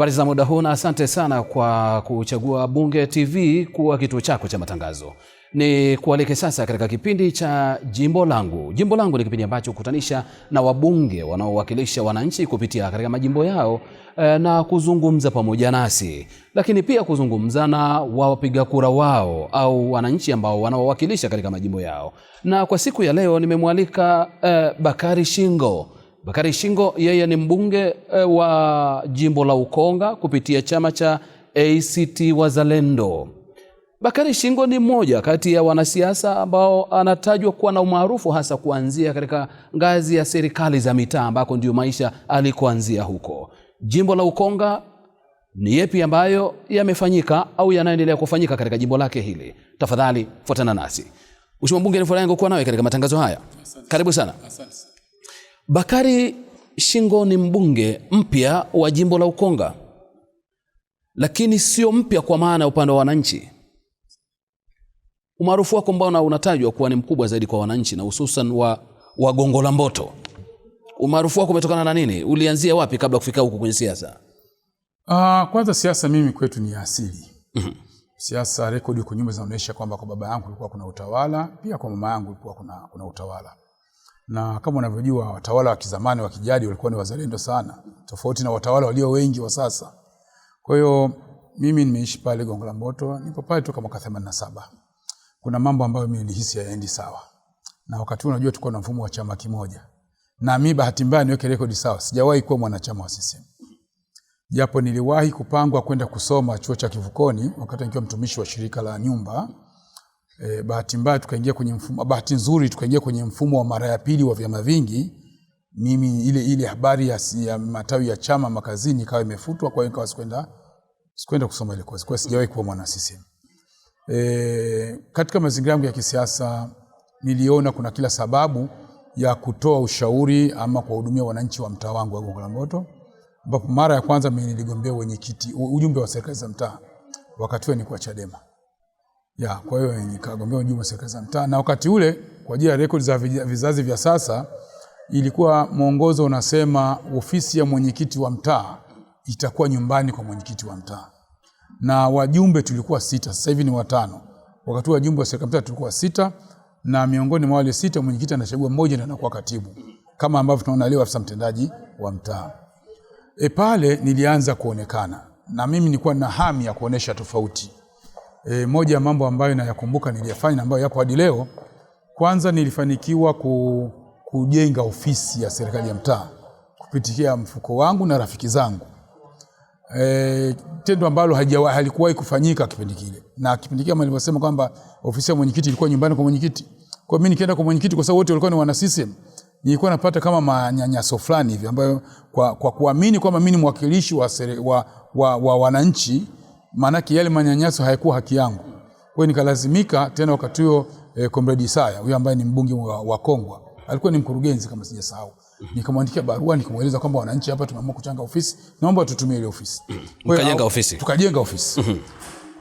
Habari za muda huu na asante sana kwa kuchagua Bunge TV kuwa kituo chako cha matangazo. Ni kualike sasa katika kipindi cha Jimbo Langu. Jimbo Langu ni kipindi ambacho hukutanisha na wabunge wanaowakilisha wananchi kupitia katika majimbo yao na kuzungumza pamoja nasi, lakini pia kuzungumza na wapiga kura wao au wananchi ambao wanaowakilisha katika majimbo yao. Na kwa siku ya leo nimemwalika Bakari Shingo. Bakari Shingo yeye ni mbunge wa jimbo la Ukonga kupitia chama cha ACT Wazalendo. Bakari Shingo ni mmoja kati ya wanasiasa ambao anatajwa kuwa na umaarufu hasa kuanzia katika ngazi ya serikali za mitaa ambako ndio maisha alikoanzia huko. Jimbo la Ukonga ni yepi ambayo yamefanyika au yanaendelea kufanyika katika jimbo lake hili? Tafadhali fuatana nasi. Mheshimiwa mbunge, ni furaha yangu kuwa nawe katika matangazo haya. Karibu sana. Asante. Bakari Shingo ni mbunge mpya wa jimbo la Ukonga, lakini sio mpya kwa maana ya upande wa wananchi. Umaarufu wako mbona unatajwa kuwa ni mkubwa zaidi kwa wananchi na hususan wa Gongo la Mboto? Umaarufu wako umetokana na nini? Ulianzia wapi kabla kufika huku kwenye siasa? Kwanza siasa mimi kwetu ni asili. Siasa rekodi huko nyuma zinaonyesha kwamba kwa baba yangu kulikuwa kuna utawala, pia kwa mama yangu kulikuwa kuna utawala. Na kama unavyojua watawala wa kizamani wa kijadi walikuwa ni wazalendo sana, tofauti na watawala walio wengi wa sasa. Kwa hiyo mimi nimeishi pale Gongo la Mboto, nipo pale toka mwaka 87. Kuna mambo ambayo mimi nilihisi hayaendi sawa. Na wakati huo unajua tulikuwa na mfumo wa chama kimoja. Na mimi bahati mbaya niweke rekodi sawa, sijawahi kuwa mwanachama wa CCM. Japo niliwahi kupangwa kwenda kusoma chuo cha Kivukoni wakati nikiwa mtumishi wa shirika la nyumba. Bahati mbaya tukaingia kwenye mfumo, bahati nzuri tukaingia kwenye mfumo wa mara ya pili wa vyama vingi. Mimi ile habari ya matawi ya chama makazini ikawa imefutwa, kwa hiyo nikawa sikwenda kusoma ile kozi. Kwa hiyo sijawahi kuwa mwana CCM. Katika mazingira yangu ya kisiasa niliona kuna kila sababu ya kutoa ushauri ama kuwahudumia wananchi wa mtaa wangu wa Gongo la Mboto, ambapo mara ya kwanza mimi niligombea wenyekiti ujumbe wa serikali za mtaa, wakati huo nilikuwa Chadema. Ya, kwa hiyo nikagombea ujumbe wa serikali za mtaa, na wakati ule kwa ajili ya rekodi za vizazi vya sasa ilikuwa mwongozo unasema ofisi ya mwenyekiti wa mtaa itakuwa nyumbani kwa mwenyekiti wa mtaa. Na wajumbe tulikuwa 6, sasa hivi ni 5. Wakati wa wajumbe wa serikali mtaa tulikuwa 6, na miongoni mwa wale 6 mwenyekiti anachagua mmoja na anakuwa katibu, kama ambavyo tunaona leo afisa mtendaji wa mtaa. Pale nilianza kuonekana na mimi nilikuwa na hamu ya kuonesha tofauti. Moja ya mambo ambayo nayakumbuka niliyafanya na ambayo yapo hadi leo, kwanza nilifanikiwa kujenga ofisi ya serikali ya mtaa kupitia mfuko wangu na rafiki zangu. Tendo ambalo halikuwahi kufanyika kipindi kile. Na kipindi kile kama nilivyosema kwamba ofisi ya mwenyekiti ilikuwa nyumbani kwa mwenyekiti. Kwa hiyo mimi nikienda kwa mwenyekiti, kwa sababu wote walikuwa ni wana CCM, nilikuwa napata kama manyanyaso fulani hivi ambayo kwa kuamini kwamba mimi ni mwakilishi wa wananchi, maana yale manyanyaso hayakuwa haki yangu. Kwa hiyo nikalazimika tena wakati huo, Comrade Isaya huyo ambaye ni mbunge wa Kongwa, alikuwa ni mkurugenzi kama sijasahau. Nikamwandikia barua nikamweleza kwamba wananchi hapa tumeamua kuchanga ofisi, naomba tutumie ile ofisi. Kwa hiyo Mkajenga ofisi. Tukajenga ofisi.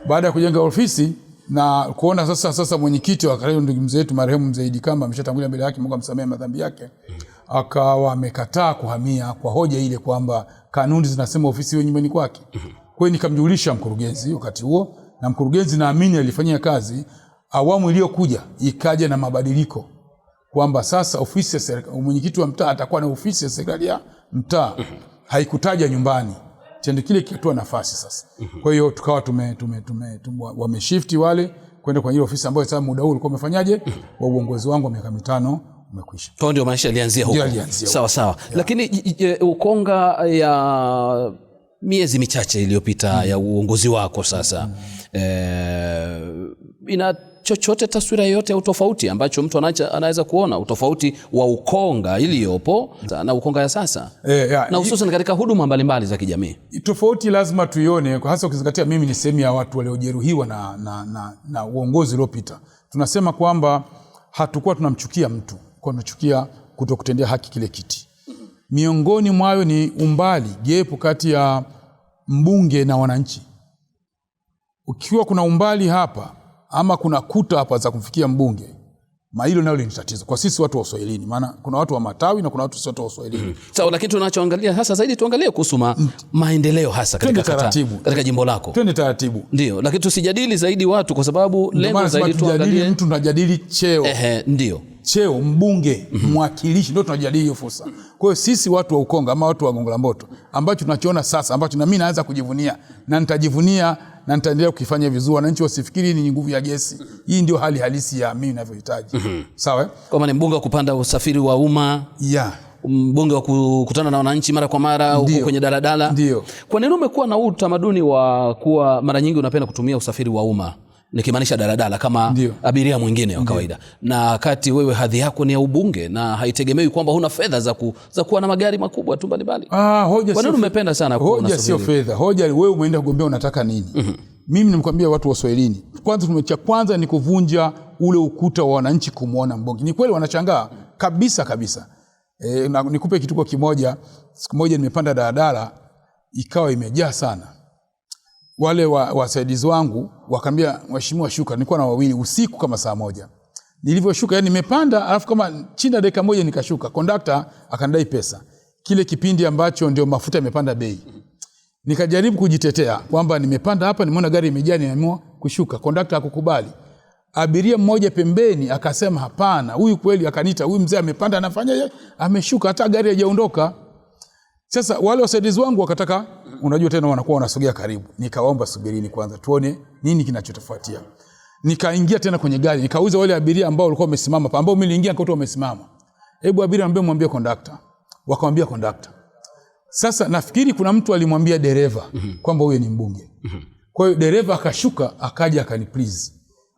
Baada ya kujenga ofisi na kuona sasa mwenyekiti wa karibu ndugu mzee wetu marehemu Mzee Idi Kamba ameshatangulia mbele yake, Mungu amsamehe madhambi yake, akawa amekataa kuhamia kwa hoja ile kwamba kanuni zinasema ofisi iwe nyumbani kwake. Kwa hiyo nikamjulisha mkurugenzi wakati huo, na mkurugenzi naamini alifanyia kazi. Awamu iliyokuja ikaja na mabadiliko kwamba sasa ofisi ya serikali, mwenyekiti wa mtaa atakuwa na ofisi ya serikali ya mtaa. Haikutaja nyumbani. Tendo kile kikatoa nafasi sasa. Kwa hiyo tukawa wameshifti wale kwenda kwa ile ofisi ambayo sasa muda huu ulikuwa umefanyaje? Wa uongozi wangu wa miaka 5 umekwisha. Kwa ndio maisha yalianzia huko. Ndio yalianzia huko. Sawa sawa. Lakini Ukonga ya miezi michache iliyopita ya uongozi wako sasa, ina chochote taswira yoyote ya utofauti ambacho mtu anaweza kuona utofauti wa Ukonga iliyopo na Ukonga ya sasa? Na hususan katika huduma mbalimbali za kijamii. Tofauti lazima tuione, kwa hasa ukizingatia mimi ni sehemu ya watu waliojeruhiwa na uongozi uliopita. Tunasema kwamba hatukuwa tunamchukia mtu, kwa tunachukia kutokutendea haki kile kiti. Miongoni mwayo ni umbali, gepu kati ya mbunge na wananchi. Ukiwa kuna umbali hapa ama kuna kuta hapa za kumfikia mbunge, Hilo nalo ni tatizo kwa sisi watu wa Uswahilini, maana kuna watu wa matawi na kuna watu watu wa Uswahilini. Sawa, lakini tunachoangalia hasa zaidi tuangalie kuhusu maendeleo hasa katika jimbo lako. Twende taratibu. Ndio, lakini tusijadili zaidi watu kwa sababu lengo zaidi tuangalie mtu, tunajadili cheo. Ndio. Cheo mbunge, mwakilishi, ndio tunajadili hiyo fursa. Kwa hiyo sisi watu wa Ukonga ama watu wa Gongo la Mboto, ambacho tunachoona sasa, ambacho na mimi naanza kujivunia na nitajivunia na nitaendelea kukifanya vizuri, wananchi wasifikiri ni nguvu ya gesi. Hii ndio hali halisi ya mimi ninavyohitaji. Sawa? Kama ni mbunge wa kupanda usafiri wa umma, mbunge wa kukutana na wananchi mara kwa mara huko kwenye daladala. Ndio. Kwa nini umekuwa na utamaduni wa kuwa mara nyingi unapenda kutumia usafiri wa umma? Nikimaanisha daladala kama abiria mwingine wa kawaida. Na kati wewe hadhi yako ni ya ubunge na haitegemewi kwamba huna fedha za kuwa na magari makubwa tu mbalimbali. Hoja sio umependa sana kuwa hoja sio fedha. Hoja wewe umeenda kugombea unataka nini? Mimi nimkwambia watu wa Uswahilini, kwanza kwanza ni kuvunja ule ukuta wa wananchi kumuona mbunge. Ni kweli wanashangaa kabisa kabisa. Na nikupe kituko kimoja. Siku moja nimepanda daladala ikawa imejaa sana. Wale wasaidizi wangu wakaniambia, mheshimiwa shuka. Nilikuwa na wawili usiku kama saa 1. Nilivyoshuka, yani nimepanda alafu kama chini ya dakika moja nikashuka. Kondakta akanidai pesa. Kile kipindi ambacho ndio mafuta yamepanda bei. Nikajaribu kujitetea kwamba nimepanda hapa nimeona gari imejaa nimeamua kushuka. Kondakta hakukubali. Abiria mmoja pembeni akasema hapana, huyu kweli, akaniita, huyu mzee amepanda anafanya ameshuka hata gari haijaondoka. Sasa wale wasaidizi wangu wakataka, unajua tena wanakuwa wanasogea karibu. Nikawaomba subirini kwanza tuone nini kinachotofuatia. Nikaingia tena kwenye gari, nikauliza wale abiria ambao walikuwa wamesimama, ambao mimi niliingia nikakuta wamesimama. Hebu abiria ambao mwambie kondakta. Wakamwambia kondakta. Sasa nafikiri kuna mtu alimwambia dereva kwamba huyu ni mbunge. Kwa hiyo dereva akashuka akaja akani please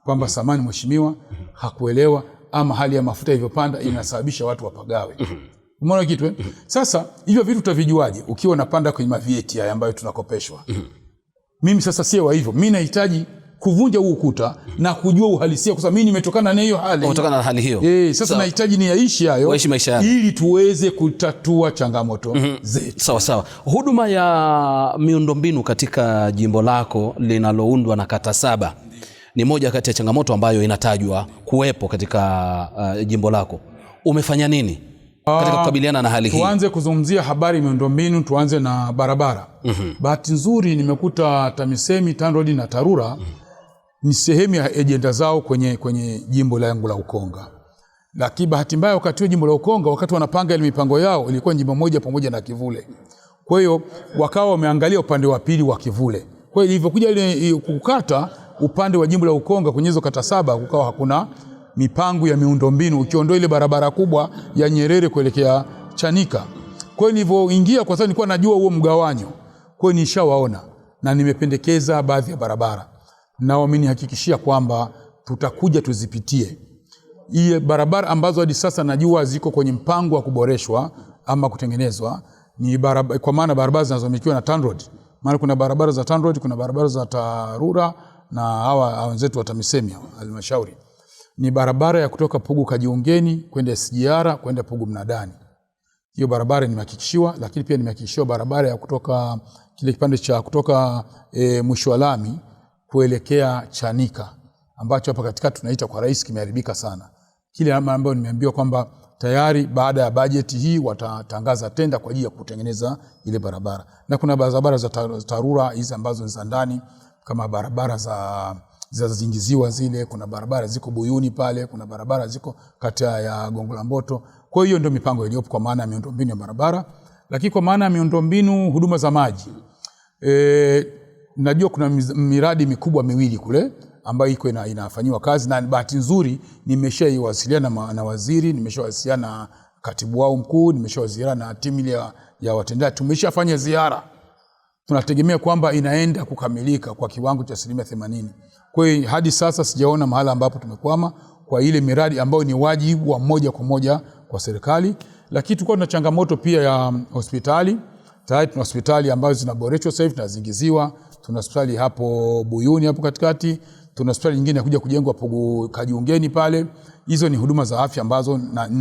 kwamba samani mheshimiwa, hakuelewa ama hali ya mafuta ilivyopanda inasababisha watu wapagawe. Umeona kitu Sasa hivyo vitu utavijuaje ukiwa unapanda kwenye mavieti haya ambayo tunakopeshwa? Mimi sasa sio wa hivyo. Mimi nahitaji kuvunja huu ukuta na kujua uhalisia kwa sababu mimi nimetokana na hiyo hali. Umetokana na hali hiyo. Sasa nahitaji niishi hayo ili tuweze kutatua changamoto zetu. Sawa sawa. Huduma ya miundombinu katika jimbo lako linaloundwa na kata 7 ni moja kati ya changamoto ambayo inatajwa kuwepo katika jimbo lako. Umefanya nini katika kukabiliana na hali hii? Tuanze kuzungumzia habari miundombinu, tuanze na barabara. Bahati nzuri nimekuta TAMISEMI, TANROADS na TARURA ni sehemu ya ajenda zao kwenye jimbo langu la Ukonga. Lakini bahati mbaya wakati wa jimbo la Ukonga, wakati wanapanga ile mipango yao, ilikuwa jimbo moja pamoja na Kivule. Kwa hiyo wakawa wameangalia upande wa pili wa Kivule. Kwa hiyo ilivyokuja ile kukata upande wa jimbo la Ukonga kwenye hizo kata 7 kukawa hakuna mipango ya miundombinu ukiondoa ile barabara kubwa ya Nyerere kuelekea Chanika. Kwa hiyo nilivyoingia, kwa sababu nilikuwa najua huo mgawanyo, kwa hiyo nishawaona na nimependekeza baadhi ya barabara na wamenihakikishia kwamba tutakuja tuzipitie. Ile barabara ambazo hadi sasa najua ziko kwenye mpango wa kuboreshwa ama kutengenezwa ni barabara, kwa maana barabara zinazomilikiwa na TANROADS. Maana kuna barabara za TANROADS, kuna barabara za TARURA na hawa wenzetu wa TAMISEMI halmashauri. Ni barabara ya kutoka Pugu Kajiungeni kwenda SGR kwenda Pugu Mnadani. Hiyo barabara nimehakikishiwa, lakini pia nimehakikishiwa barabara ya kutoka kile kipande cha kutoka mwisho wa lami kuelekea Chanika ambacho hapa katikati tunaita kwa rais kimeharibika sana. Kile ambayo nimeambiwa kwamba tayari baada ya bajeti hii watatangaza tenda kwa ajili ya kutengeneza ile barabara. Na kuna barabara za TARURA hizi ambazo ni za ndani kama barabara za zingiziwa zile, kuna barabara ziko Buyuni pale, kuna barabara ziko kata ya Gongo la Mboto. Kwa hiyo ndio mipango iliyopo kwa maana ya miundombinu ya barabara. Lakini kwa maana ya miundombinu huduma za maji, najua kuna miradi mikubwa miwili kule ambayo iko inafanywa kazi, na bahati nzuri nimeshaiwasiliana na waziri, nimeshawasiliana na katibu wao mkuu, nimeshawasiliana na timu ile ya watendaji, tumeshafanya ziara. Tunategemea kwamba inaenda kukamilika kwa kiwango cha 80%. Kwa hiyo hadi sasa sijaona mahala ambapo tumekwama kwa ile miradi ambayo ni wajibu wa moja kwa moja kwa serikali. Lakini tulikuwa tuna changamoto pia ya hospitali. Tayari tuna hospitali ambazo zinaboreshwa sasa hivi, tunazingiziwa. Tuna hospitali hapo Buyuni hapo katikati, tuna hospitali nyingine inakuja kujengwa Pugu Kajiungeni pale. Hizo ni huduma za afya ambazo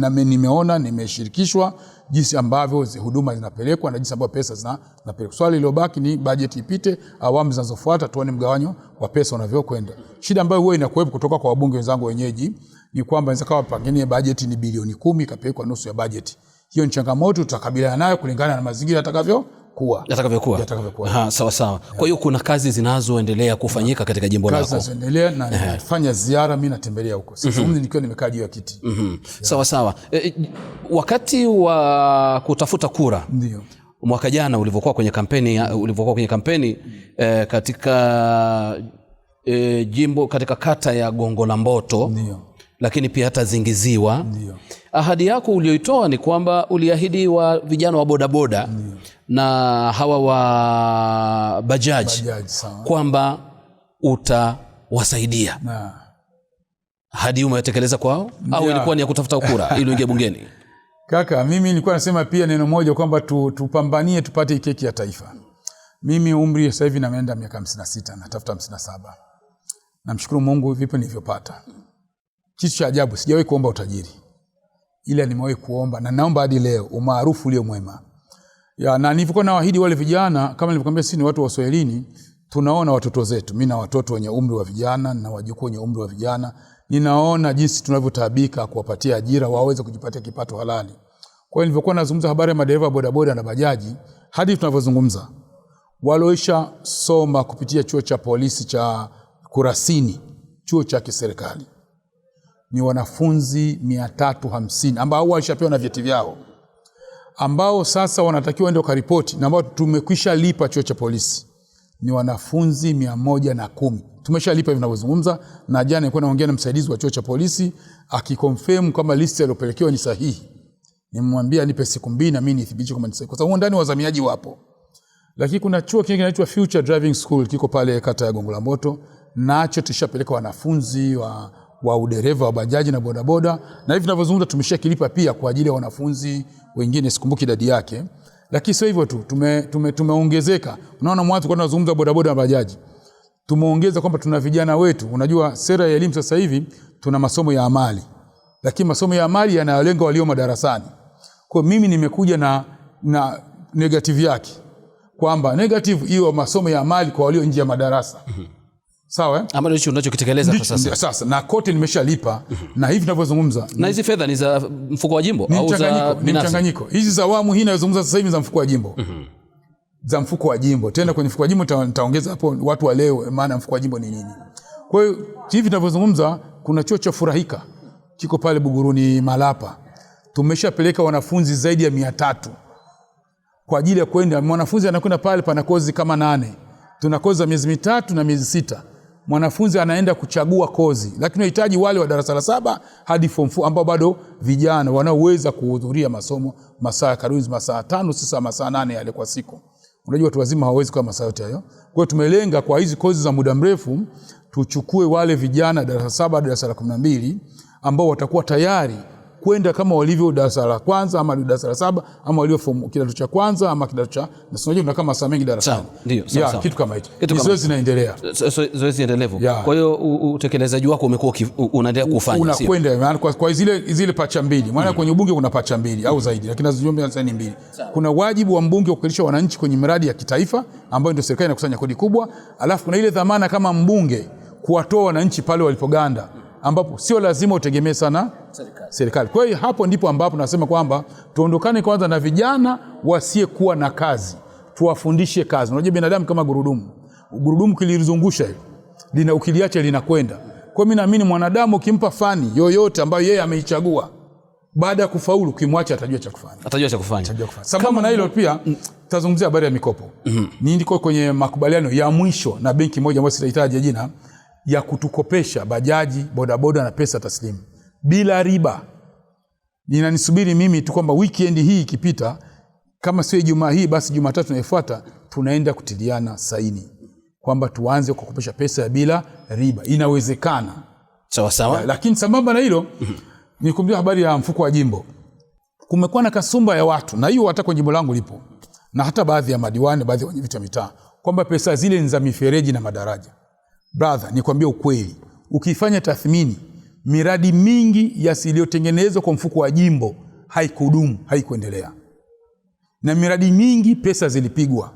nimeona, nimeshirikishwa jinsi ambavyo huduma zinapelekwa na jinsi ambavyo pesa zinapelekwa. Swali lililobaki ni bajeti ipite, awamu zinazofuata tuone mgawanyo wa pesa unavyokwenda. Shida ambayo huwa inakuwepo kutoka kwa wabunge wenzangu wenyeji ni kwamba inaweza kawa pengine bajeti ni bilioni 10 ikapelekwa nusu ya bajeti. Hiyo ni changamoto tutakabiliana nayo kulingana na mazingira yatakavyokuwa. Yatakavyokuwa. Aha, sawa sawa. Kwa hiyo kuna kazi zinazoendelea kufanyika katika jimbo lako. Kazi zinazoendelea na nafanya ziara, mimi natembelea huko. Sasa nikiwa nimekaa juu ya kiti. Sawa sawa. Wakati wa kutafuta kura. Ndio. Mwaka jana ulivyokuwa kwenye kampeni, katika jimbo, katika kata ya Gongo la Mboto. Ndio. Lakini pia hata Zingiziwa. Ndio. Ahadi yako uliyoitoa ni kwamba uliahidi wa vijana wa bodaboda na hawa wa bajaji kwamba utawasaidia. Ahadi umetekeleza kwao au ilikuwa ni ya kutafuta kura ili uingie bungeni? Kaka, mimi nilikuwa nasema pia neno moja kwamba tupambanie tupate keki ya taifa. Mimi umri sasa hivi naenda miaka 56, natafuta 57. Namshukuru Mungu vipo nilivyopata. Kitu cha ajabu, sijawahi kuomba utajiri. Ila nimewahi kuomba na naomba hadi leo umaarufu ulio mwema. Na nilivyokuwa nawaahidi wale vijana, kama nilivyokuambia sisi ni watu wa Uswahilini, tunaona watoto zetu. Mimi na watoto wenye umri wa vijana na wajukuu wenye umri wa vijana, ninaona jinsi tunavyotaabika kuwapatia ajira waweze kujipatia kipato halali. Kwa hiyo nilivyokuwa nazungumza habari ya madereva bodaboda na bajaji, hadi tunavyozungumza walioisha soma kupitia chuo cha polisi cha Kurasini, chuo cha kiserikali, ni wanafunzi 350 ambao walishapewa na vyeti vyao, ambao sasa wanatakiwa waende wakaripoti, na ambao tumekwisha lipa chuo cha polisi ni wanafunzi 110. Tumeshalipa hivi ninavyozungumza, na jana nilikuwa naongea na msaidizi wa chuo cha polisi akiconfirm kama list aliyopelekewa ni sahihi. Nimemwambia nipe siku 2 na mimi nithibitishe kama ni sahihi, kwa sababu ndani wazamiaji wapo. Lakini kuna chuo kingine kinaitwa Future Driving School kiko pale kata ya Gongo la Mboto, nacho tushapeleka wanafunzi wa udereva wa bajaji na bodaboda, na hivi tunavyozungumza tumeshakilipa pia kwa ajili ya wanafunzi wengine, sikumbuki idadi yake. Lakini sio hivyo tu, tumeongezeka. Unaona, mwanzo kwa tunazungumza bodaboda na bajaji, tumeongeza kwamba tuna vijana wetu. Unajua sera ya elimu sasa hivi tuna masomo ya amali, lakini masomo ya amali yanayolenga walio madarasani. Kwa mimi nimekuja na negative yake, kwamba negative hiyo masomo ya amali kwa walio nje ya madarasa. Sawa, eh? Ama ndicho unachokitekeleza kwa sasa. Sasa na kote nimeshalipa na hivi tunavyozungumza. Na hizi fedha ni za mfuko wa jimbo au za binafsi? Ni mchanganyiko. Hizi za awamu hii ninayozungumza sasa hivi za mfuko wa jimbo. Za mfuko wa jimbo. Tena kwenye mfuko wa jimbo nitaongeza hapo watu waelewe maana mfuko wa jimbo ni nini. Kwa hiyo hivi tunavyozungumza kuna chuo cha Furahika kiko pale Buguruni Malapa. Tumeshapeleka wanafunzi zaidi ya 300 kwa ajili ya kwenda. Mwanafunzi anakwenda pale pana kozi kama 8. Tuna kozi za miezi 3 na miezi 6. Mwanafunzi anaenda kuchagua kozi, lakini unahitaji wale wa darasa la 7 hadi form 4 ambao bado vijana wanaoweza kuhudhuria masomo masaa karibu masaa 5 sasa masaa 8 yale kwa siku. Unajua watu wazima hawawezi kwa masaa yote hayo. Kwa hiyo tumelenga kwa hizi kozi za muda mrefu tuchukue wale vijana darasa 7 darasa la 12 ambao watakuwa tayari kwenda kama walivyo darasa la kwanza ama darasa la 7 ama walivyo form kidato cha kwanza ama kidato cha, na unajua kuna kama masaa mengi darasani. Ndio, sawa. Kitu kama hicho. Zoezi linaendelea. Zoezi endelevu. Kwa hiyo utekelezaji wako umekuwa unaendelea kufanya, sio? Unakwenda maana kwa zile pacha mbili. Maana kwenye ubunge kuna pacha mbili au zaidi, lakini nazungumzia sasa ni mbili. Kuna wajibu wa mbunge kuwakilisha wananchi kwenye miradi ya kitaifa ambayo ndio serikali inakusanya kodi kubwa, alafu kuna ile dhamana kama mbunge kuwatoa wananchi pale walipoganda, ambapo sio lazima utegemee sana serikali. Kwa hiyo hapo ndipo ambapo nasema kwamba tuondokane kwanza na vijana wasiyekuwa na kazi, tuwafundishe kazi. Unajua binadamu kama gurudumu. Gurudumu kilizungusha hili, lina ukiliacha linakwenda. Kwa hiyo mimi naamini mwanadamu ukimpa fani yoyote ambayo yeye ameichagua, baada ya kufaulu ukimwacha atajua cha kufanya. Atajua cha kufanya. Sambamba na hilo pia tutazungumzia habari ya mikopo. Niko kwenye makubaliano ya mwisho na benki moja ambayo sitahitaji jina, ya kutukopesha bajaji, bodaboda na pesa taslimu bila riba. Ninanisubiri mimi tu kwamba weekend hii ikipita, kama sio Ijumaa hii basi Jumatatu inayofuata tunaenda kutiliana saini kwamba tuanze kukopesha pesa ya bila riba. Inawezekana. Sawa sawa. Lakini sambamba na hilo nikumbia habari ya mfuko wa jimbo. Kumekuwa na kasumba ya watu, na hiyo hata kwenye jimbo langu lipo, na hata baadhi ya madiwani, baadhi ya wenyeviti wa mitaa, kwamba pesa zile ni za mifereji na madaraja. Brother, nikwambie ukweli, ukifanya tathmini Miradi mingi iliyotengenezwa kwa mfuko wa jimbo haikudumu, haikuendelea, na miradi mingi pesa zilipigwa.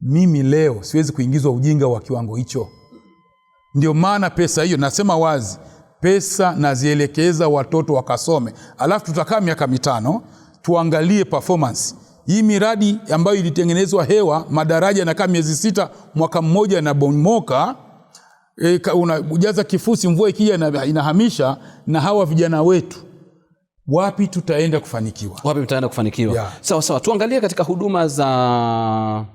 Mimi leo siwezi kuingizwa ujinga wa kiwango hicho. Ndio maana pesa hiyo, nasema wazi, pesa nazielekeza watoto wakasome, alafu tutakaa miaka 5 tuangalie performance hii miradi ambayo ilitengenezwa hewa, madaraja yanakaa miezi 6, mwaka mmoja yanabomoka. Unajaza kifusi, mvua ikija inahamisha. Na hawa vijana wetu wapi tutaenda kufanikiwa? Wapi mtaenda kufanikiwa? Yeah. Sawa sawa, tuangalie katika huduma za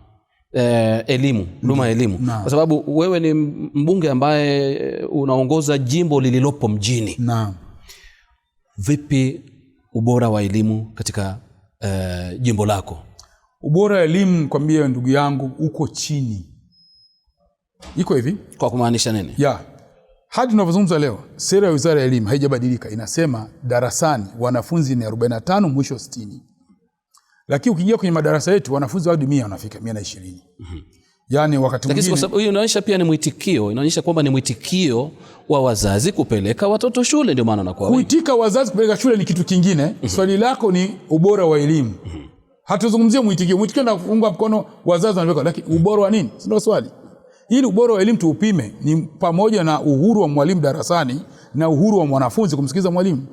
elimu, huduma ya elimu, kwa sababu wewe ni mbunge ambaye unaongoza jimbo lililopo mjini. Naam. Vipi ubora wa elimu katika jimbo lako? Ubora wa elimu, kwambie ndugu yangu, uko chini. Iko hivi. Kwa kumaanisha nini? Ya. Hadi tunavyozungumza leo, sera ya Wizara ya Elimu haijabadilika. Inasema darasani wanafunzi ni 45 mwisho 60. Lakini ukiingia kwenye madarasa yetu wanafunzi hadi 100 wanafika 120. Yaani wakati mwingine, kwa sababu hiyo inaonyesha pia ni mwitikio, inaonyesha kwamba ni mwitikio wa wazazi kupeleka watoto shule, ndio maana wanakuwa wengi. Kuitika wazazi kupeleka shule ni kitu kingine. Swali lako ni ubora wa elimu. Hatuzungumzie mwitikio. Mwitikio ndio kuunga mkono wazazi wanapeleka, lakini ubora wa nini? Si ndio swali? Ili ubora wa elimu tuupime ni pamoja na uhuru wa mwalimu darasani na uhuru wa mwanafunzi kumsikiliza mwalimu.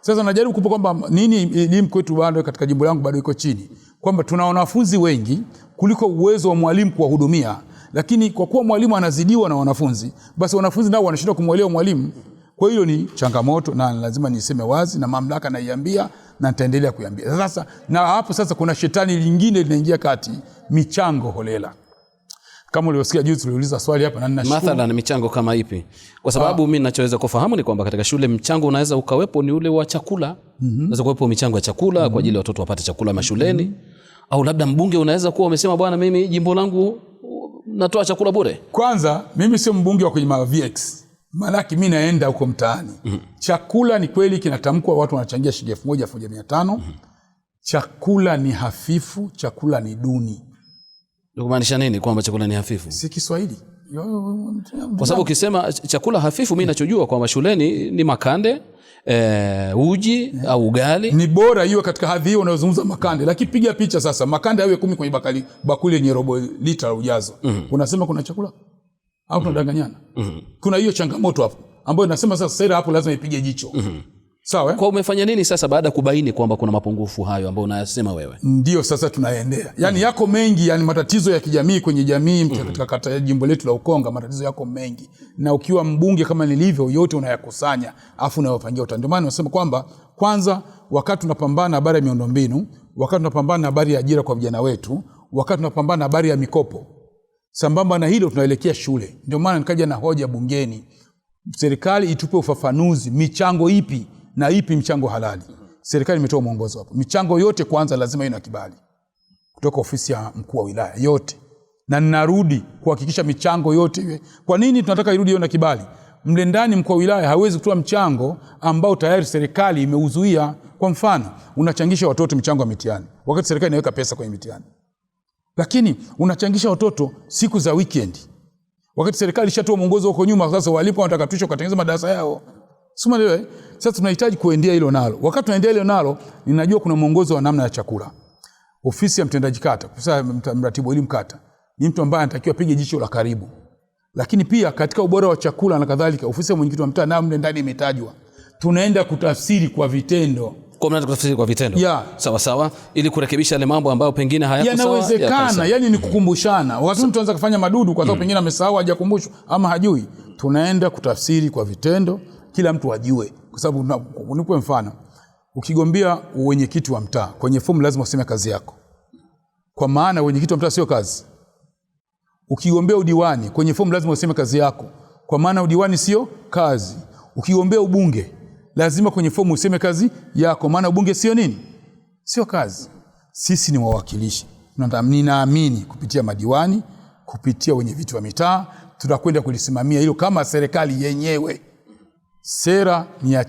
Sasa najaribu kupa kwamba nini elimu kwetu bado katika jimbo langu bado iko chini, kwamba tuna wanafunzi wengi kuliko uwezo wa mwalimu kuwahudumia, lakini kwa kuwa mwalimu anazidiwa na wanafunzi, basi wanafunzi nao wanashindwa kumwelewa mwalimu. Kwa hiyo ni changamoto na lazima niseme wazi, na mamlaka naiambia na nitaendelea kuiambia. Sasa na hapo sasa kuna shetani lingine linaingia kati, michango holela. Kama ulivyosikia juzi tuliuliza swali hapa na ninashukuru. Mathalan michango kama ipi? Kwa sababu mimi ninachoweza kufahamu ni kwamba katika shule mchango unaweza ukawepo ni ule wa chakula. Unaweza kuwepo michango ya chakula kwa ajili ya watoto wapate chakula mashuleni. Au labda mbunge unaweza kuwa umesema bwana, mimi jimbo langu natoa chakula bure. Kwanza mimi sio mbunge wa kwenye VX. Maana mimi naenda huko mtaani. Chakula ni kweli kinatamkwa, watu wanachangia shilingi 1000, 1500. Chakula ni hafifu, chakula ni duni. Kumaanisha nini kwamba chakula ni hafifu? Si Kiswahili. Kwa sababu ukisema chakula hafifu, mimi ninachojua kwamba shuleni ni makande, uji au ugali. Ni bora iwe katika hadhi hiyo unayozungumza makande, lakini piga picha sasa makande yawe 10 kwenye bakuli yenye robo lita ujazo. Unasema kuna chakula au tunadanganyana? Kuna hiyo changamoto hapo ambayo nasema sasa sera hapo lazima ipige jicho. Sawa? Kwa umefanya nini sasa baada kubaini kwamba kuna mapungufu hayo ambayo unayasema wewe? Ndio sasa tunaendea. Yaani yako mengi, yani matatizo ya kijamii kwenye jamii katika kata ya jimbo letu la Ukonga, matatizo yako mengi. Na ukiwa mbunge kama nilivyo, yote unayakusanya afu unayopangia utani. Ndio maana nasema kwamba kwanza wakati tunapambana habari ya miundombinu, wakati tunapambana habari ya ajira kwa vijana wetu, wakati tunapambana habari ya mikopo, sambamba na hilo tunaelekea shule. Ndio maana nikaja na hoja bungeni, serikali itupe ufafanuzi michango ipi na ipi mchango halali. Serikali imetoa mwongozo hapo. Michango yote kwanza lazima iwe na kibali kutoka ofisi ya mkuu wa wilaya yote. Na ninarudi kuhakikisha michango yote iwe. Kwa nini tunataka irudi iwe na kibali? Mle ndani mkuu wa wilaya hawezi kutoa mchango ambao tayari serikali imeuzuia. Kwa mfano, unachangisha watoto michango ya mitihani wakati serikali inaweka pesa kwenye mitihani. Lakini unachangisha watoto siku za weekend wakati serikali ishatoa mwongozo huko nyuma, sasa walipo wanataka tusho katengeneza madarasa yao. Sio leo. Sasa tunahitaji kuendea hilo nalo. Wakati tunaendea hilo nalo, ninajua kuna mwongozo wa namna ya chakula. Ofisi ya mtendaji kata, sasa mratibu elimu kata, ni mtu ambaye anatakiwa apige jicho la karibu. Lakini pia katika ubora wa chakula na kadhalika, ofisi ya mwenyekiti wa mtaa nayo mle ndani imetajwa. Tunaenda kutafsiri kwa vitendo. Kwa maana kutafsiri kwa vitendo. Yeah. Sawa sawa, ili kurekebisha yale mambo ambayo pengine hayako sawa. Yanawezekana, yani ni kukumbushana. Wakati mtu anaanza kufanya madudu kwa sababu pengine amesahau, hajakumbushwa ama hajui. Tunaenda kutafsiri kwa vitendo, kila mtu ajue. Kwa sababu nipe mfano, ukigombea uwenyekiti wa mtaa, kwenye fomu lazima useme kazi yako. Kwa maana uwenyekiti wa mtaa sio kazi. Ukigombea udiwani, kwenye fomu lazima useme kazi yako. Kwa maana udiwani sio kazi. Ukigombea ubunge, lazima kwenye fomu useme kazi yako, maana ubunge sio nini? Sio kazi. Sisi ni wawakilishi. Ninaamini kupitia madiwani, kupitia wenye viti wa mitaa, tutakwenda kulisimamia hilo kama serikali yenyewe. Sera ni ya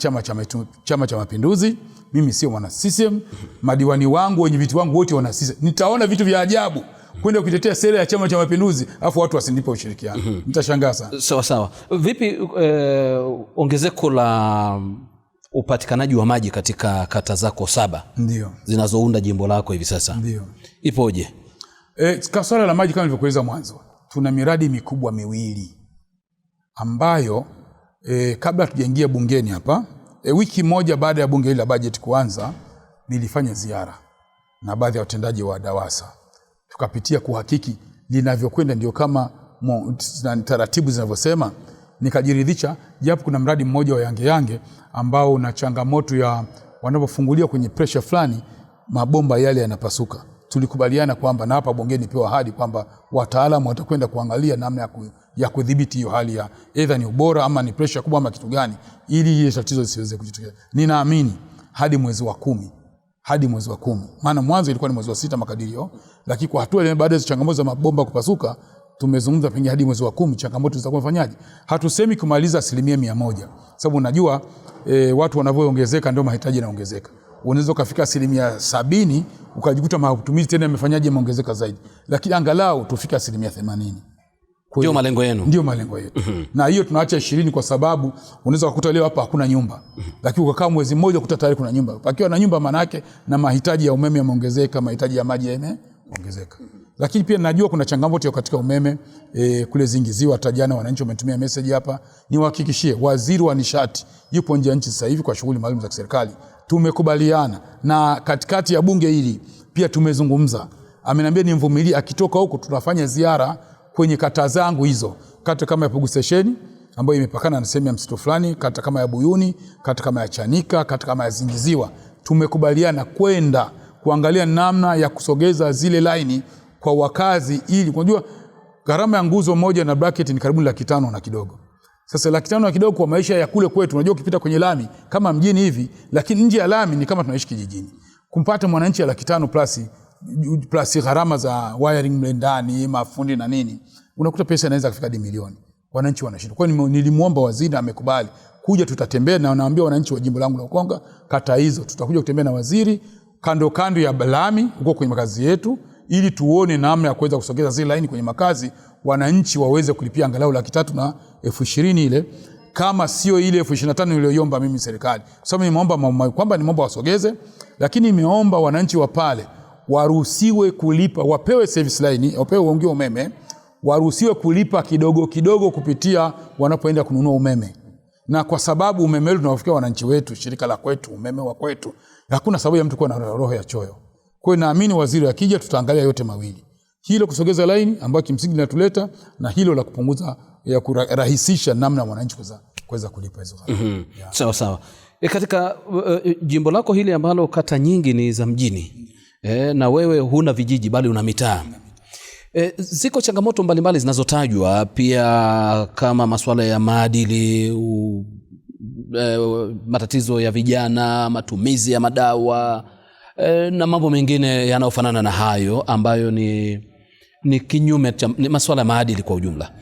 Chama cha Mapinduzi. Mimi sio mwana CCM. Madiwani wangu, wenye viti wangu wote wana CCM. Nitaona vitu vya ajabu. Kwenda kuitetea sera ya Chama cha Mapinduzi afu watu wasinipe ushirikiano. Nitashangaa sana. Sawa sawa. Vipi ongezeko la upatikanaji wa maji katika kata zako 7 ndio zinazounda jimbo lako hivi sasa? Ndio. Ipoje? Kwa swala la maji kama nilivyokueleza mwanzo, tuna miradi mikubwa miwili ambayo kabla tujaingia bungeni hapa, wiki moja baada ya bunge hili la bajeti kuanza, nilifanya ziara na baadhi ya watendaji wa DAWASA, tukapitia kuhakiki linavyokwenda, ndio kama taratibu zinavyosema. Nikajiridhisha, japo kuna mradi mmoja wa Yange Yange ambao una changamoto ya wanapofungulia kwenye pressure fulani mabomba yale yanapasuka. Tulikubaliana kwamba, na hapa bungeni pewa ahadi kwamba wataalamu watakwenda kuangalia namna ya kudhibiti hiyo hali ya either ni ubora ama ni pressure kubwa ama kitu gani, ili ile tatizo lisiweze kujitokeza. Ninaamini hadi mwezi wa 10, hadi mwezi wa 10, maana mwanzo ilikuwa ni mwezi wa 6 makadirio, lakini kwa hatua ile baada ya changamoto za mabomba kupasuka tumezungumza pengine hadi mwezi wa 10 changamoto zitakuwa fanyaje. Hatusemi kumaliza 100%, sababu unajua watu wanavyoongezeka ndio mahitaji yanaongezeka. Unaweza ukafika 70% ukajikuta matumizi tena yamefanyaje, yameongezeka zaidi, lakini angalau tufike 80%. Ndio malengo yenu? Ndio malengo yetu. Na hiyo tunaacha 20 kwa sababu unaweza kukuta leo hapa hakuna nyumba, lakini ukakaa mwezi mmoja ukuta tayari kuna nyumba. Pakiwa na nyumba maana yake na mahitaji ya umeme yameongezeka, mahitaji ya maji yameongezeka. Lakini pia najua kuna changamoto katika umeme kule Zingiziwa. Hata jana wananchi wametumia message hapa. Niwahakikishie waziri wa nishati yupo nje ya nchi sasa hivi kwa shughuli maalum za serikali. Tumekubaliana na katikati ya bunge hili pia tumezungumza. Ameniambia nimvumilie, akitoka huko tunafanya ziara kwenye kata zangu hizo, kata kama ya Pugu Station ambayo imepakana na sehemu ya msitu fulani, kata kama ya Buyuni, kata kama ya Chanika, kata kama ya Zingiziwa. Tumekubaliana kwenda kuangalia namna ya kusogeza zile laini kwa wakazi, ili unajua gharama ya nguzo moja na bracket ni karibu 500,000 na kidogo. Sasa 500,000 na kidogo kwa maisha ya kule kwetu, unajua ukipita kwenye lami kama mjini hivi, lakini nje ya lami ni kama tunaishi kijijini. Kumpata mwananchi ya 500,000 plus gharama za wiring mle ndani, mafundi na nini, unakuta pesa inaweza kufika hadi milioni. Wananchi wanashindwa. Kwa hiyo nilimuomba waziri na amekubali kuja, tutatembea na naambia wananchi wa jimbo langu la Ukonga kata hizo tutakuja kutembea na waziri kando kando ya lami huko kwenye makazi yetu, ili tuone namna ya kuweza kusogeza zile laini kwenye makazi, wananchi waweze kulipia angalau 320,000 ile, kama sio ile 25,000 niliyoiomba mimi serikali. Sababu nimeomba kwamba nimeomba wasogeze, lakini nimeomba wananchi wa pale waruhusiwe kulipa, wapewe service line, wapewe uongeo umeme, waruhusiwe kulipa kidogo kidogo kupitia wanapoenda kununua umeme. Na kwa sababu umeme wetu tunawafikia wananchi wetu, shirika la kwetu, umeme wa kwetu, hakuna sababu ya mtu kuwa na roho ya choyo. Kwa hiyo naamini waziri akija tutaangalia yote mawili. Hilo kusogeza line ambayo kimsingi linatuleta, na hilo la kupunguza, ya kurahisisha namna wananchi kuweza kulipa hizo gharama. Sawa sawa. Katika jimbo lako hili ambalo kata nyingi ni za mjini, na wewe huna vijiji bali una mitaa. Ziko changamoto mbalimbali zinazotajwa pia kama masuala ya maadili, matatizo ya vijana, matumizi ya madawa, na mambo mengine yanayofanana na hayo ambayo ni kinyume cha masuala ya maadili kwa ujumla.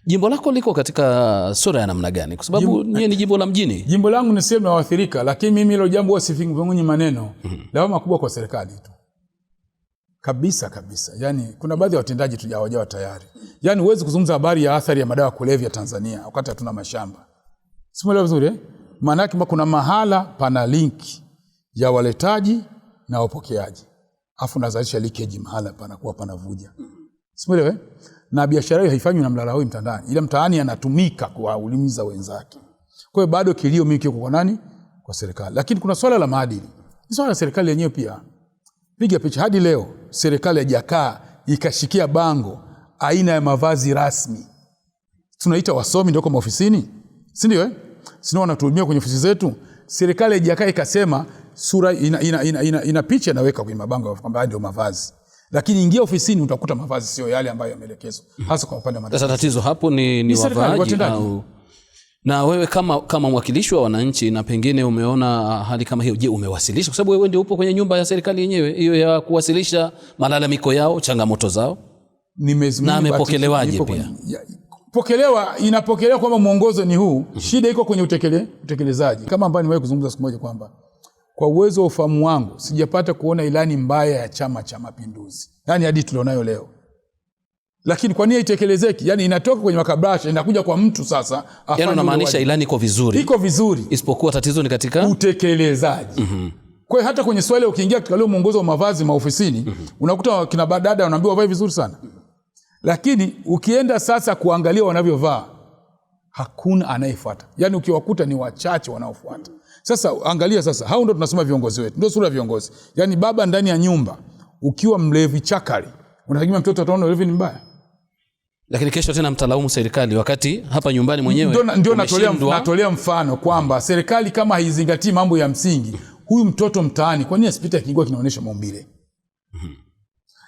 Jimbo lako liko katika sura ya namna gani? Kwa sababu ni jimbo la mjini. Jimbo langu ni sehemu ya waathirika, lakini mimi hilo jambo huwa sifungunyi maneno. Lawama kubwa kwa serikali tu. Kabisa kabisa. Yaani kuna baadhi ya watendaji tu hawajawa tayari. Yaani huwezi kuzungumza habari ya athari ya madawa kulevya Tanzania wakati hatuna mashamba. Simuelewa vizuri eh? Maana yake kuna mahala pana link ya waletaji na wapokeaji. Afu nazalisha leakage mahala panakuwa panavuja. Simuelewa eh? Na biashara hiyo haifanywi na mlalahoi mtandani. Ila mtaani anatumika kuwauliza wenzake. Kwa hiyo bado kilio mimi kiko kwa nani? Kwa serikali. Lakini kuna swala la maadili. Ni swala la serikali yenyewe pia. Piga picha hadi leo serikali haijakaa ikashikia bango aina ya mavazi rasmi. Tunaita wasomi ndio kwa maofisini, si ndio eh? Si ndio wanatuhudumia kwenye ofisi zetu? Serikali haijakaa ikasema sura ina picha inaweka kwenye mabango kwamba ndio mavazi. Lakini ingia ofisini utakuta mavazi sio yale ambayo yameelekezwa, hasa kwa upande wa madaraka. Sasa tatizo hapo ni wavaaji au na wewe kama mwakilishi wa wananchi na pengine umeona hali kama hiyo, je, umewasilisha? Kwa sababu wewe ndio upo kwenye nyumba ya serikali yenyewe hiyo ya kuwasilisha malalamiko yao, changamoto zao. Na amepokelewaje pia? Pokelewa, inapokelewa kwamba mwongozo ni huu. Shida iko kwenye utekelezaji. Kama ambavyo nimewahi kuzungumza siku moja kwamba kwa uwezo wa ufahamu wangu sijapata kuona ilani mbaya ya Chama cha Mapinduzi. Yaani hadi tulionayo leo. Lakini kwa nini haitekelezeki? Yani inatoka kwenye makabrasha inakuja kwa mtu sasa. Yaani unamaanisha ilani iko vizuri. Iko vizuri. Isipokuwa tatizo ni katika utekelezaji. Kwa hiyo hata kwenye swali ukiingia katika leo mwongozo wa mavazi maofisini, unakuta kina dada wanaambiwa wavae vizuri sana. Lakini ukienda sasa kuangalia wanavyovaa, hakuna anayefuata. Yaani ukiwakuta ni wachache wanaofuata. Sasa angalia sasa, hao ndio tunasema viongozi wetu. Ndio sura ya viongozi. Yaani baba ndani ya nyumba ukiwa mlevi chakari, unategemea mtoto ataona ulevi ni mbaya? Lakini kesho tena mtalaumu serikali wakati hapa nyumbani mwenyewe. Ndio natolea mfano kwamba serikali kama haizingatii mambo ya msingi, huyu mtoto mtaani kwa nini asipite akiingia kinaonyesha maumbile?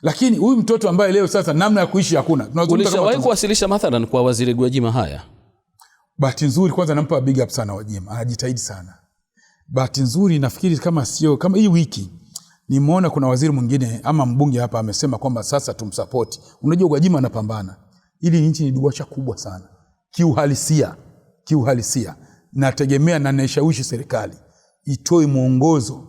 Lakini huyu mtoto ambaye leo sasa namna ya kuishi hakuna. Ulishawahi kuwasilisha mathalan kwa Waziri Gwajima haya? Bahati nzuri kwanza nampa big up sana Gwajima, anajitahidi sana. Bahati nzuri nafikiri kama sio kama hii wiki nimeona kuna waziri mwingine ama mbunge hapa amesema kwamba sasa tumsupport. Unajua Gwajima anapambana. Ili nchi ni duasha kubwa sana. Kiuhalisia nategemea na naishawishi serikali itoe mwongozo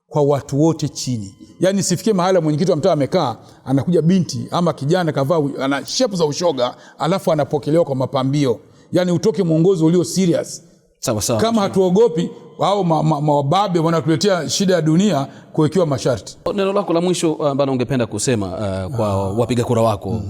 kwa watu wote chini. Yaani sifikie mahala mwenyekiti wa mtaa amekaa, anakuja binti ama kijana kavaa ana shape za ushoga, alafu anapokelewa kwa mapambio. Yaani utoke mwongozo ulio serious. Sawa sawa. Kama hatuogopi au mababe wanatuletea shida ya dunia kuwekewa masharti. Neno lako la mwisho ambalo ungependa kusema kwa wapiga kura wako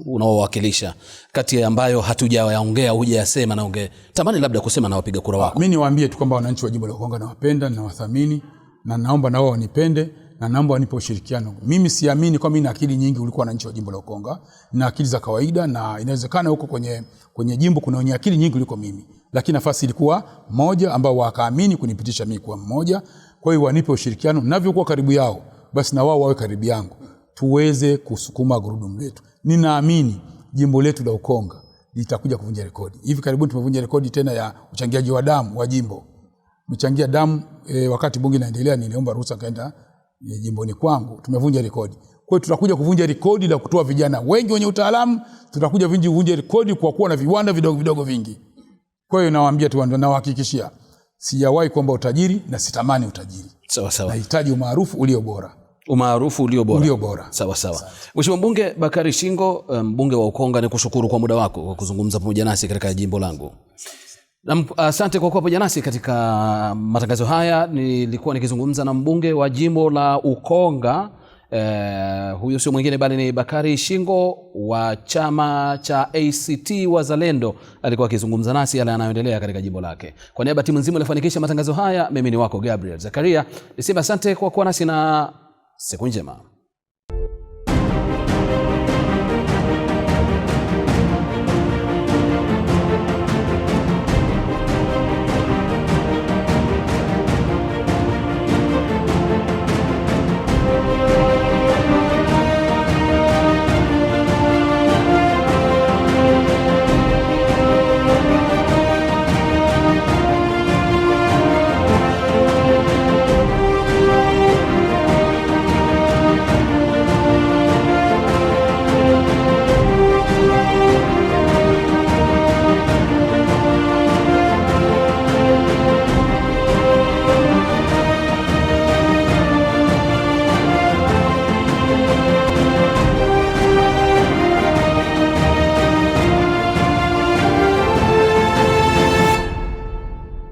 unaowakilisha, kati ambayo hatujayaongea hujayasema na ungetamani labda kusema na wapiga kura wako? Mimi niwaambie tu kwamba wananchi wa jimbo la Ukonga nawapenda, nawathamini, na naomba na wao wanipende, na naomba wanipe ushirikiano. Mimi siamini kwamba nina akili nyingi kuliko wananchi wa jimbo la Ukonga, na akili za kawaida, na inawezekana huko kwenye jimbo kuna wenye akili nyingi kuliko mimi, lakini nafasi ilikuwa moja ambao wakaamini kunipitisha mimi kuwa mmoja. Kwa hiyo wanipe ushirikiano, ninavyokuwa karibu yao basi na wao wawe karibu yangu, tuweze kusukuma gurudumu letu. Ninaamini jimbo letu la Ukonga litakuja kuvunja rekodi. Hivi karibuni tumevunja rekodi tena ya uchangiaji wa damu wa jimbo. Tumechangia damu wakati bunge linaendelea niliomba ruhusa kaenda jimboni kwangu, tumevunja rekodi. Kwa hiyo tutakuja kuvunja rekodi la kutoa vijana wengi wenye utaalamu, tutakuja kuvunja rekodi kwa kuwa na viwanda vidogo vidogo vingi. Kwa hiyo nawaambia tu, nawahakikishia, sijawahi kuomba utajiri na sitamani utajiri. Sawa sawa. Nahitaji umaarufu ulio bora. Umaarufu ulio bora. Ulio bora. Sawa sawa. Mheshimiwa Mbunge Bakari Shingo, mbunge wa Ukonga, nikushukuru kwa muda wako kwa kuzungumza pamoja nasi katika jimbo langu. Asante kwa kuwa pamoja nasi katika matangazo haya. Nilikuwa nikizungumza na mbunge wa jimbo la Ukonga, huyo sio mwingine bali ni Bakari Shingo wa chama cha ACT Wazalendo. Alikuwa akizungumza nasi yale yanayoendelea katika jimbo lake. Kwa niaba ya timu nzima iliyofanikisha matangazo haya, mimi ni wako Gabriel Zakaria. Nisema asante kwa kuwa nasi na siku njema.